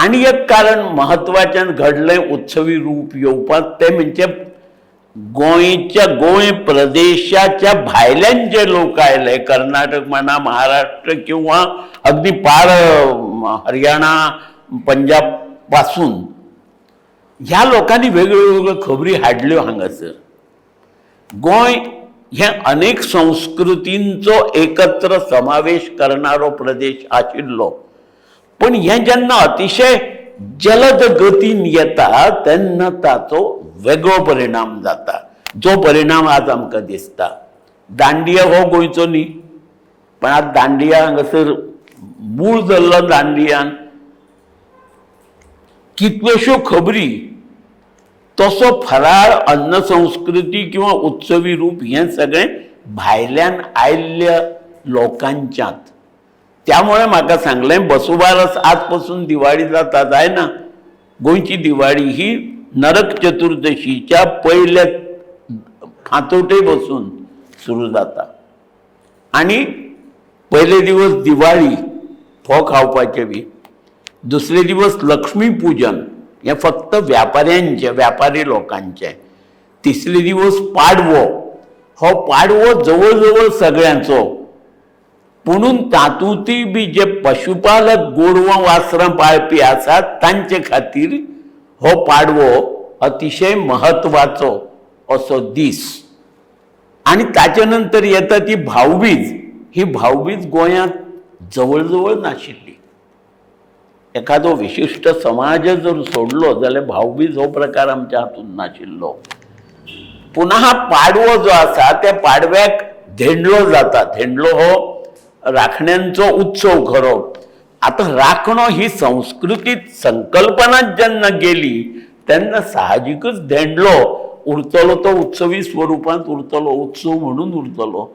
आनी एक कारण म्हत्वाचें घडलें उत्सवी रूप येवपाक, तें म्हणजे गोंयच्या गोंय प्रदेशाच्या भायल्यान जे लोक आयले, कर्नाटक म्हणा, महाराष्ट्र किंवा अगदी पार हरियाणा, पंजाब पासून, ह्या लोकांनी वेगळ्यो वेगळ्यो खबरी हाडल्यो हांगासर. गोंय हें अनेक संस्कृतींचो एकत्र समावेश करणारो प्रदेश आशिल्लो, पण हें जेन्ना अतिशय जलद गतीन येता तेन्ना ताचो वेगळो परिणाम जाता, जो परिणाम आज आमकां दिसता. दांडिया हो गोंयचो न्ही, पण आज दांडिया हांगासर मूळ जाल्लो. दांडियान कितल्योश्यो खबरी, तसो फराळ, अन्न संस्कृती किंवा उत्सवी रूप हें सगळें भायल्यान आयिल्ल्या लोकांच्यांत. त्यामुळे म्हाका सांगलें, वसुबारस आज पासून दिवाळी जाता जायना. गोंयची दिवाळी ही नरक चतुर्दशीच्या पयल्या फांतोटे बसून सुरू जाता आनी पयले दिवस दिवाळी, फोव खावपाचे बी. दुसरे दिवस लक्ष्मी पूजन, हें फक्त व्यापाऱ्यांचें, व्यापारी लोकांचें. तिसरे दिवस पाडवो, हो पाडवो जवळ जवळ सगळ्यांचो, पुणून तातूंतय बी जे पशुपालक, गोरवां वासरां पाळपी आसात, तांचे खातीर हो पाडवो अतिशय म्हत्वाचो असो दीस. आनी ताचे नंतर येता ती भावबीज. ही भावबीज गोंयांत जवळ जवळ नाशिल्ली. एखादो विशिश्ट समाज जर सोडलो जाल्यार भावबीज हो प्रकार आमच्या हातूंत नाशिल्लो. पुन्हा पाडवो जो आसा, त्या पाडव्याक धेंडलो जाता. धेंडलो हो राखण्यांचो उत्सव खरो. आतां राखणो ही संस्कृतीत संकल्पनाच जेन्ना गेली तेन्ना साहजिकच धेंडलो उरतलो, तो उत्सवी स्वरुपांत उरतलो, उत्सव म्हणून उरतलो.